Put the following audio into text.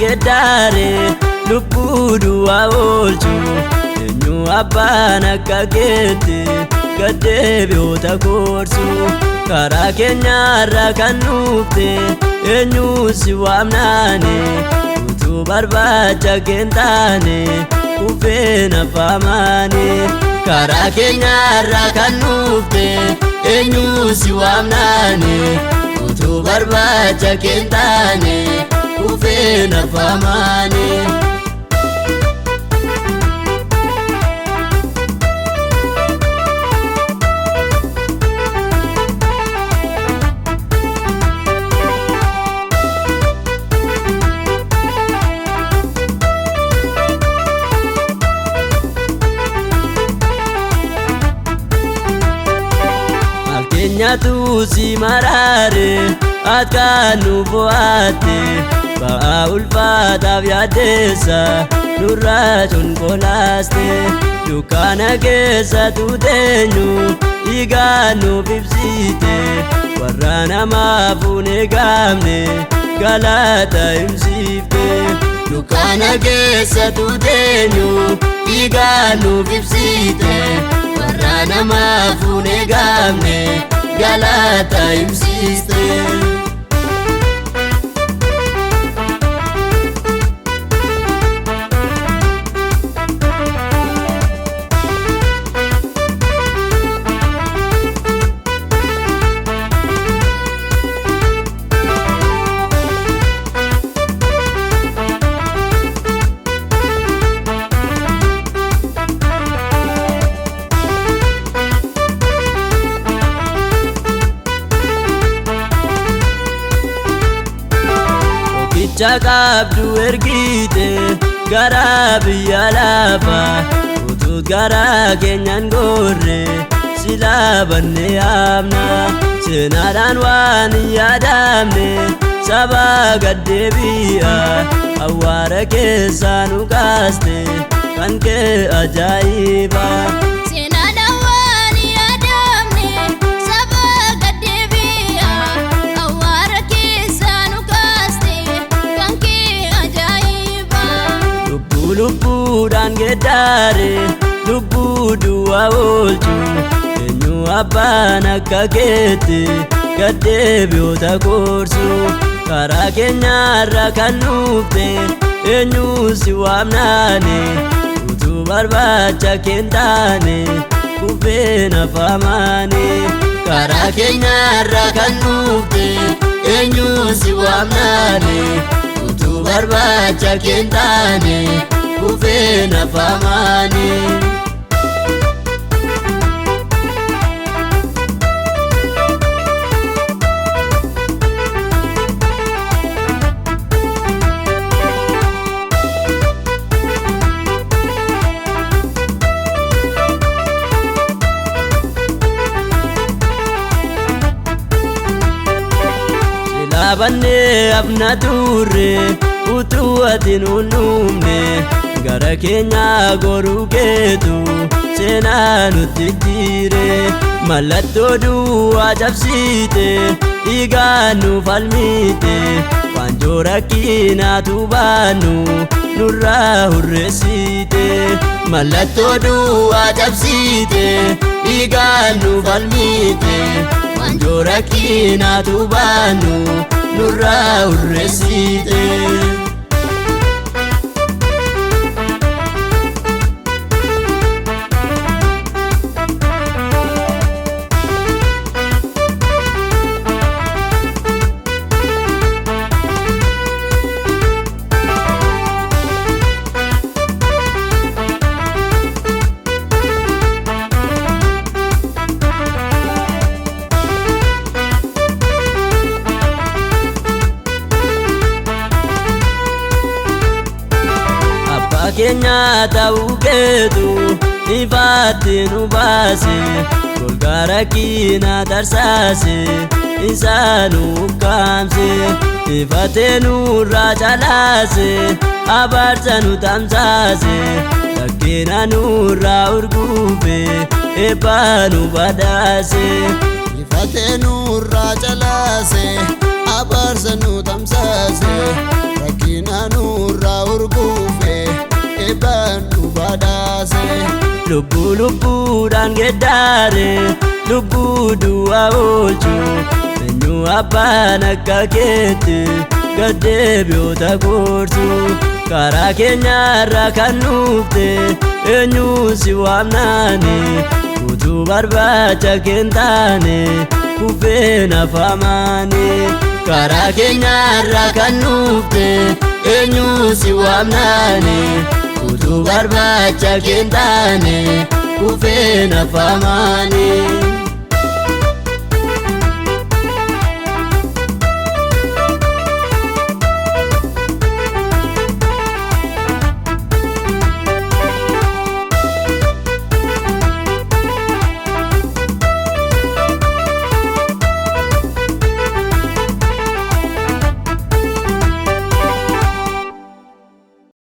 Geeddaare lubbuu du'aa oolchu eenyu abbaan akka keetti gaddeebi'oota gorsu karaa keenyarra kan dhufte eenyu si waamnaane utuu barbaacha keentaane kufee nafaamaane karaa keenyarra kan dhufte eenyu si waamnaane utuu barbaacha keentaane kufee nafaamaane. Malkeenyatu si maraare akka nu bo'aatte ba'aa ulfaataaf yaaddeessa nurraa conkolaaste dukkaana keessa tuuteenyu dhiigaa nuuf ibsite warra namaaf hin eegamne galata himsiifte dukkaana keessa tuuteenyu dhiigaa nuuf ibsite warra namaaf hin eegamne galata himsiiste. Tokkicha qabdu ergite gara biyya lafaa utuu gara keenyaan gorre silaa bannee yaamna seenaadhaan waan hin yaadamne saba gaddeebi'a awwaara keessaa nu kaaste kan kee ajaa'iba. Seenaadhaan waan hin yaadamne saba gaddeebi'a awwaara keessaa nu kaaste kan kee ajaa'iba. Lubbuu lubbuudhaan geeddaare lubbuu du'aa oolchu eenyu abbaan akka keetti gaddeebi'oota gorsu karaa keenyarra kan dhufte eenyu si waamnaane utuu barbaacha keentaane kufee nafaamaane karaa keenyarra kan dhufte eenyu si waamnaane utuu barbaacha keentaane kufee nafaamaane. Silaabannee afna turre utuu ati nuun dhumne gara keenya goruu keetu seenaa nutti jire mallattoo du'aa cabsite dhiigaan nu falmite waanjoo rakkinaatu baannu nurraa hurreessite mallattoo du'aa cabsite dhiigaan nu falmite waanjoo rakkinaatu baannu nurraa hurreessite. Abbaa keenya ta'uu keetu ifaatti nu baase golgaa rakkina tarsaase isa nu ukkaamse ifatee nurraa calaase abaarsa nu tamsaase rakkina nurraa urguufe eebba nu badhaase. Ifatee nurraa calaase Abaarsa nu tamsaase, rakkina nurraa urguufe, eebbaan nu badhaase. Lubbuu lubbuudhaan geddaare, lubbuu du'aa oolchu, eenyu abbaan akka keetti gaddeebi'oota gorsu? Karaa keenyarra kan dhufte, eenyu si waamnaani? Utuu barbaacha kentaane kuffeen afamaani. Karaa keenyarra kan dhufte, eenyu si waamnaani? Utuu barbaacha kentaane kuffeen afamaani.